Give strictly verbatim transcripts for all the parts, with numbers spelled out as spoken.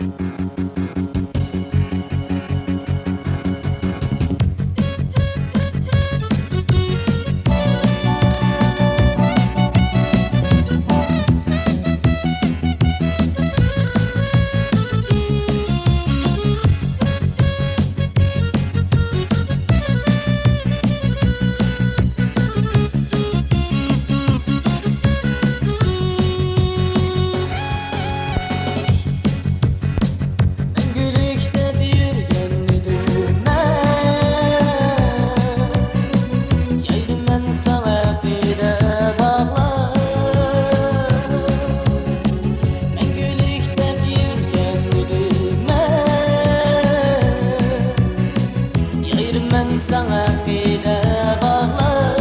مەڭگۈلۈك دەپ يۈرگەن ئىدىم مەن، يايدىمەن ساڭا قەينەر باغلار. مەڭگۈلۈك دەپ يۈرگەن ئىدىم مەن، يايدىمەن ساڭا قەينەر باغلار.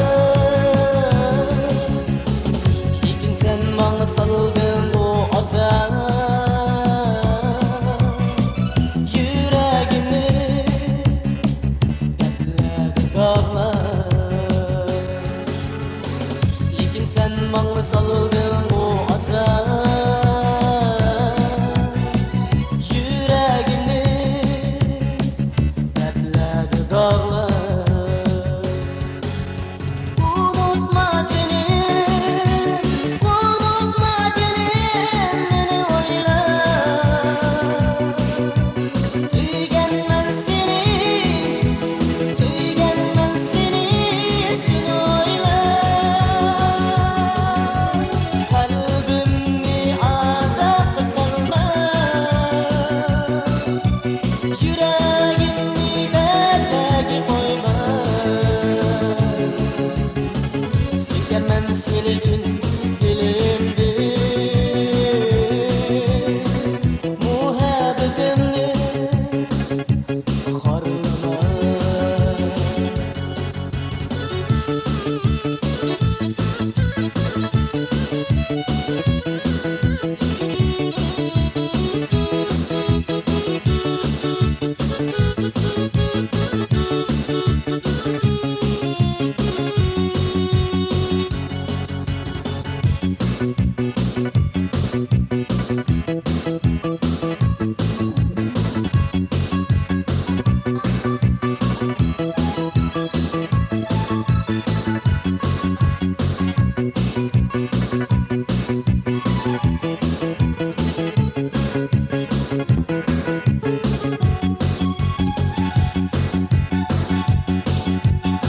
لېكىن سەن ماڭا سالدىڭ بۇ ئازاب، يۈرەكنى دەردلەردە داغلاپ. لېكىن سەن ماڭا سالدىڭ بۇ ئازاب، يۈرەكنى دەردلەردە داغلاپ. ئۇنتۇما جېنىم، ئۇنتۇما جېنىم مېنى ئويلاپ. سۆيگەنمەن سېنى، سۆيگەنمەن سېنى، سېنى ئويلاپ. قەلبىمنى ئازابقا سالما. يۈرەكىمنى دەردلەرگە قويما. سۆيگەنمەن سېنى چىن دىلىمدىن، مۇھەببىتىمنى خارلىما.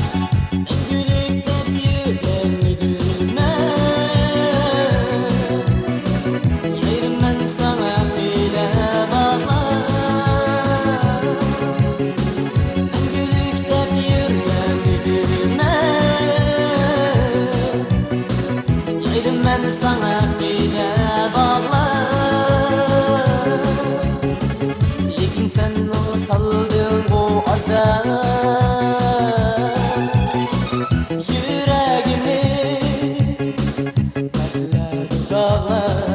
مەڭگۈلۈك دەپ يۈرگەن ئىدىم مەن، يايدىمەن ساڭا قەينەر باغلار. مەڭگۈلۈك دەپ يۈرگەن ئىدىم مەن، يايدىمەن ساڭا قەينەر باغلار. لېكىن سەن سالدىڭ بۇ ئازاب، يۈرەكىمنى دەردلەردە داغلاپ.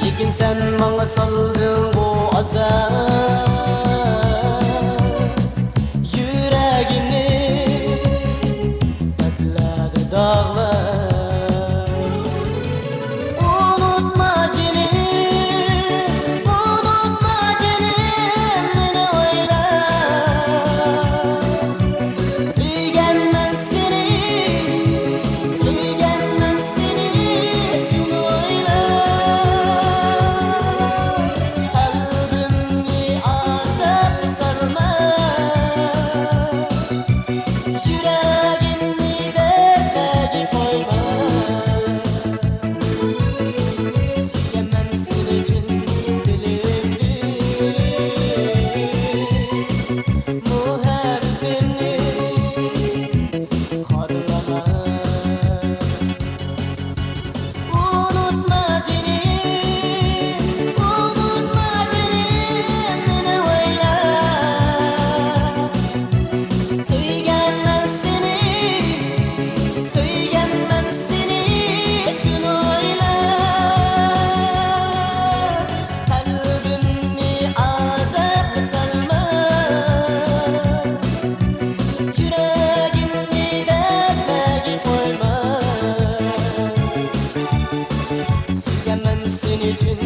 لېكىن سەن ماڭا سالدىڭ بۇ ئازاب، يۈرەكىمنى دەردلەردە داغلاپ. ئۇنتۇما جېنىم، ئۇنتۇما جېنىم مېنى ئويلاپ. سۆيگەنمەن سېنى، سۆيگەنمەن سېنى، شۇنى ئويلاپ. قەلبىمنى ئازابقا سالما. يۈرەكىمنى دەردلەرگە قويما. سۆيگەنمەن سېنى چىن دىلىمدىن، مۇھەببىتىمنى خارلىما. ئۇنتۇما جېنىم، ئۇنتۇما جېنىم مېنى ئويلاپ. سۆيگەنمەن سېنى، سۆيگەنمەن سېنى، شۇنى ئويلاپ. قەلبىمنى ئازابقا سالما. يۈرەكىمنى دەردلەرگە قويما. سۆيگەنمەن سېنى چىن